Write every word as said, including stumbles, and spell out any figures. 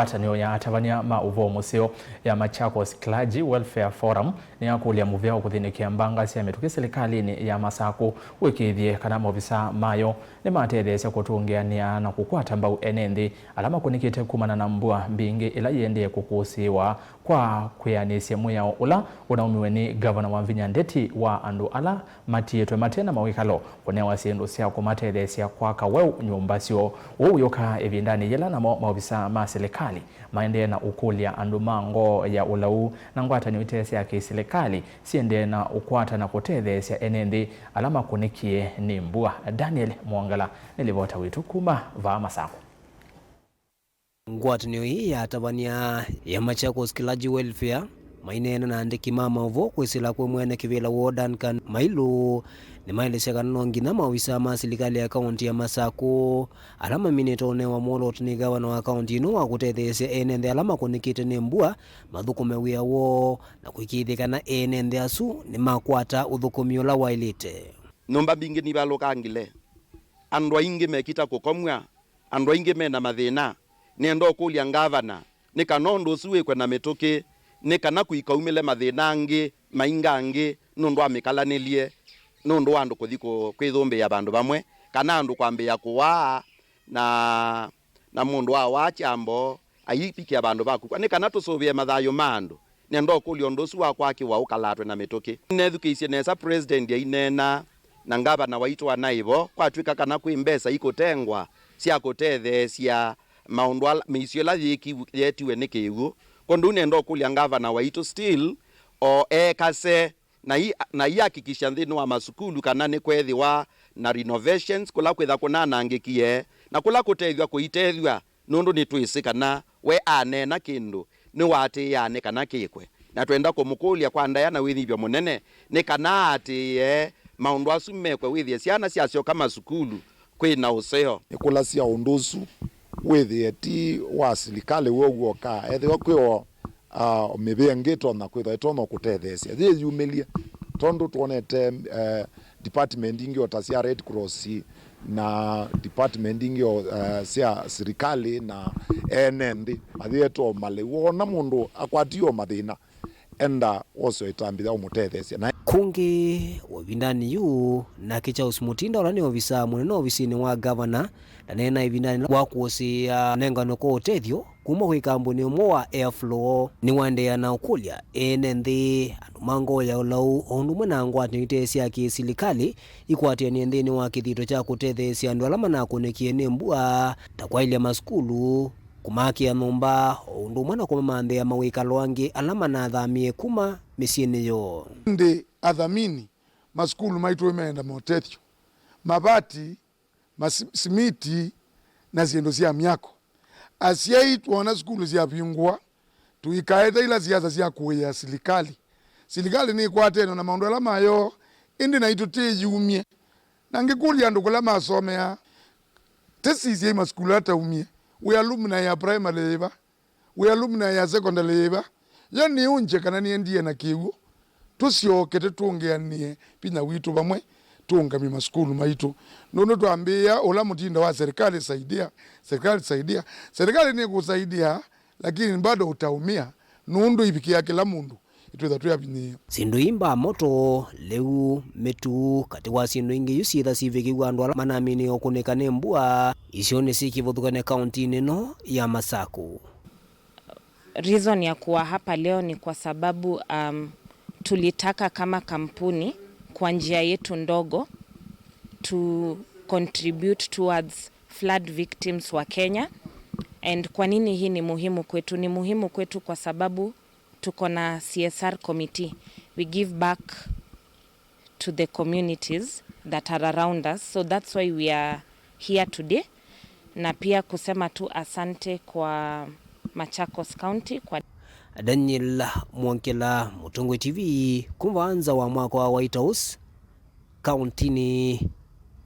Ngwatanĩo ya atavany'a ma ũvoo mũseo ya Machakos Clergy Welfare Forum nĩyakũlya mũvea wa kũthĩnĩkĩa mbanga sya mĩtũkĩ silikalĩnĩ ya Masakũ wĩkĩĩthye kana maovisaa mayo nĩmatetheesya kũtũngĩanĩa na kũkwata mbau ene nthĩ ala makũnĩkĩte kumana na mbua mbingĩ ĩla yĩendee kũkũsĩĩwa kwa kwĩanĩsya mwĩao ũla ũnaumiwe nĩ ngavana Wavinya Ndeti wa andũ ala matiĩtwe mate na mawĩkalo kũnewa syĩndũ sya kũmatetheesya kwaka weũ nyũmba syoo. Ũu wĩũka ĩvindanĩ yĩla namo maovisaa ma silikalĩ maendee na ũkũlya andũ ma ngoo ya ũlau na ngwatanĩo ite sya kĩsilikalĩ siendee na ũkwata na kũtetheesya ene nthĩ ala makũnĩkie nĩ mbua. Daniel Mwongela nĩ livota witũ kuma vaa Masakũ. Ngwatanĩo ĩĩ ya atavany'a ya Machakos Clergy Welfare maineena na andĩki ma maũvoo kwĩsĩla kwĩ mwene kĩvĩla woo Duncan Mailu nĩmaelesya kana no nginya maovisaa ma silikalĩ ya kaũntĩ ya Masakũ ala maminĩte ũnewa mwolooto nĩ gavana wa kaũntĩ ĩno wa kũtetheesya ene nthĩ ala makũnĩkĩte nĩ mbua mathũkũme wĩa woo na kũĩkĩĩthya kana ene nthĩ asu nĩmakwata ũthũkũmi ũla waĩlĩte. Nyũmba mbingĩ nivalũkangile, andũ aingĩ mekita kũkomw'a, andũ aingĩ me na mathĩna. Nĩenda ũkũlya ngavana nĩ kana ũndũ ũsu wĩkwe na mĩtũkĩ, nĩ kana kũikaumĩle mathĩna angĩ maingangĩ nũndũ wa mĩkalanĩlye, nũndũ wa andũ kũthi kũ-, kwĩthũmbĩĩa vandũ vamwe, kana andũ kwambĩĩa kũwaa na, na mũndũ awaa kyambo aivikĩa vandũ va kũkw'a, nĩ kana tũsũvĩe mathayũ ma andũ. Nĩenda ũkũlya ũndũ ũsu wa kwakĩwa ũkalatwe na mĩtũkĩ. Nĩnethukĩĩsye nesa President aineena na ngavana waitũ anaĩ vo, kwatw'ĩka kana kwĩ mbesa ikũtengwa sya kũtetheesya maũndũ ala, mĩisyo ĩla yĩki-, yeetiwe nĩ kĩw'ũ. Kwondũ nĩenda ũkũlya ngavana waitũ still o ekase na i-, na iakikisha nthĩnĩ wa masukulu kana nĩkweethĩwa na renovations kũla kwĩtha kũnanangĩkie na kũla kũtethw'a kũitethw'a, nũndũ nĩtwĩsĩ kana we aneena kĩndũ nĩwaatĩĩaa nĩ kana kĩkwe. Na twenda kũmũkũlya kwa ndaĩa na wĩnyivyo mũnene nĩ kana aatĩĩe maũndũ asu mekwe, wĩthĩe syana syasyoka masukulu kwĩ na ũseo. Nĩkũlasya ũndũ ũsu wĩthĩe ti wa silikalĩ w'o w'oka, ethĩwa kwĩ o, ah, mĩvĩa ĩngĩ ĩtonya kwĩthwa ĩtonya kũtetheesya yĩyumĩlye, tondũ twonete, eh, department ingĩ o ta sya Red Cross na department ingĩ o, eh, sya silikalĩ na ene nthĩ mayĩete o malĩ. Woona mũndũ akwatiwe o mathĩna, enda wose ĩtambya ũmũtetheesya. Na kũngĩ, o ĩvindanĩ yĩu, nake Charles Mutinda, ũla nĩ ovisaa mũnene ovisinĩ wa gavana, ndaneena ĩvindanĩ wa kũsĩĩa ũnengano kwa ũtethyo kuma kwĩ kambuni ũmwe wa Airflow, nĩwaendeea na ũkũlya ene nthĩ, andũ ma ngoo ya ũlau, o ũndũ ũmwe na ngwatanĩo ite sya kĩsilikalĩ ikwatĩanĩe nthĩnĩ wa kĩthito kya kũtetheesya andũ ala manakũnĩkie nĩ mbua, ta kwaĩlya masukulu, kũmaakĩa nyũmba, o ũndũ ũmwe na kũmamanthĩa mawĩkalo angĩ ala manathamie kuma mĩsyĩnĩ yoo. Ĩndĩ athamini masukulu maitũ meenda motethyo, mavati, masi-, simiti, na syĩndũ sya myako. Asyai, twona sukulu syavingũa, tũikaete ila siasa sya kũĩĩa silikalĩ. Silikalĩ nĩkwatene na maũndũ ala mayo, ĩndĩ naitũ tĩyumye. Na ngĩkũlya andũ kũla masomeaa, tĩsisyai masukulu ala taumie, wĩ alumni ya primary yĩva, wĩ alumni ya secondary yĩva? Yo nĩũngye kana nĩendie na kĩw'ũ? Tũsyoke tũtũngĩanĩe vinya witũ vamwe, tũũngamye masukulu maitũ. Nũndũ twambĩĩa ũla mũtindo wa serikali saidia, serikali saidia, serikali nĩkũsaidia, lakini bado utaumia, nũndũ ivikĩa kĩla mũndũ, itwĩtha twĩ avinyĩĩo. Syĩndũ ii mbaa moto, lĩu, mĩtu, katĩ wa syĩndũ ingĩ iu syĩtha sivikĩw'a andũ ala manaminĩe ũkũnĩka nĩ mbua, isionĩ syĩ kĩvathũkany'o kaũntĩnĩ ĩno ya Masakũ. Reason ya kuwa hapa leo ni kwa sababu, um, tulitaka kama kampuni kwa njia yetu ndogo to contribute towards flood victims wa Kenya. And kwa nini hii ni muhimu kwetu? Ni muhimu kwetu kwa sababu tuko na C S R committee. We give back to the communities that are around us. So that's why we are here today. Na pia kusema tu asante kwa Machakos County, kwa Daniel Mwongela, Mũtongoi T V, kuma nza wa mwako wa White House, kaũntĩnĩ